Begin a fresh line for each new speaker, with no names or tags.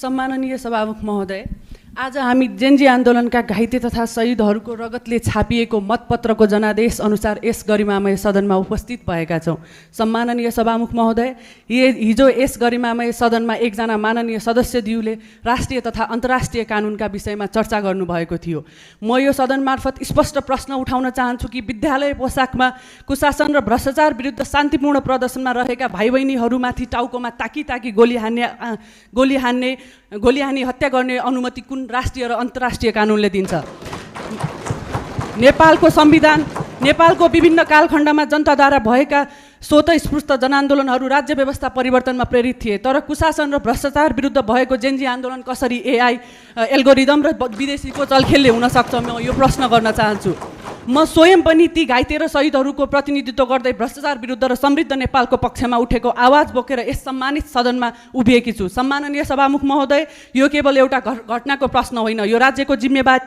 सम्माननीय सभामुख महोदय, आज हामी जेनजी आन्दोलनका घाइते तथा शहीदहरूको रगतले छापिएको मतपत्रको जनादेश अनुसार यस गरिमामय सदनमा उपस्थित भएका छौँ। सम्माननीय सभामुख महोदय, हिजो यस गरिमामय सदनमा एकजना माननीय सदस्यज्यूले राष्ट्रिय तथा अन्तर्राष्ट्रिय कानुनका विषयमा चर्चा गर्नुभएको थियो। म यो सदन मार्फत स्पष्ट प्रश्न उठाउन चाहन्छु कि विद्यालय पोसाकमा कुशासन र भ्रष्टाचार विरुद्ध शान्तिपूर्ण प्रदर्शनमा रहेका भाइ बहिनीहरूमाथि टाउकोमा ताकी गोली हानी हत्या गर्ने अनुमति कुन राष्ट्रिय र अन्तर्राष्ट्रिय कानुनले दिन्छ? नेपालको संविधान, नेपालको विभिन्न कालखण्डमा जनताद्वारा भएका स्वतस्फूर्त जनआन्दोलनहरू राज्य व्यवस्था परिवर्तनमा प्रेरित थिए, तर कुशासन र भ्रष्टाचार विरुद्ध भएको जेनजी आन्दोलन कसरी एआई, एल्गोरिदम र विदेशीको चलखेलले हुन सक्छ? म यो प्रश्न गर्न चाहन्छु। म स्वयं पनि ती घाइते र शहीदहरूको प्रतिनिधित्व गर्दै भ्रष्टाचार विरुद्ध र समृद्ध नेपालको पक्षमा उठेको आवाज बोकेर यस सम्मानित सदनमा उभिएकी छु। सम्माननीय सभामुख महोदय, यो केवल एउटा घटनाको प्रश्न होइन, यो राज्यको जिम्मेवार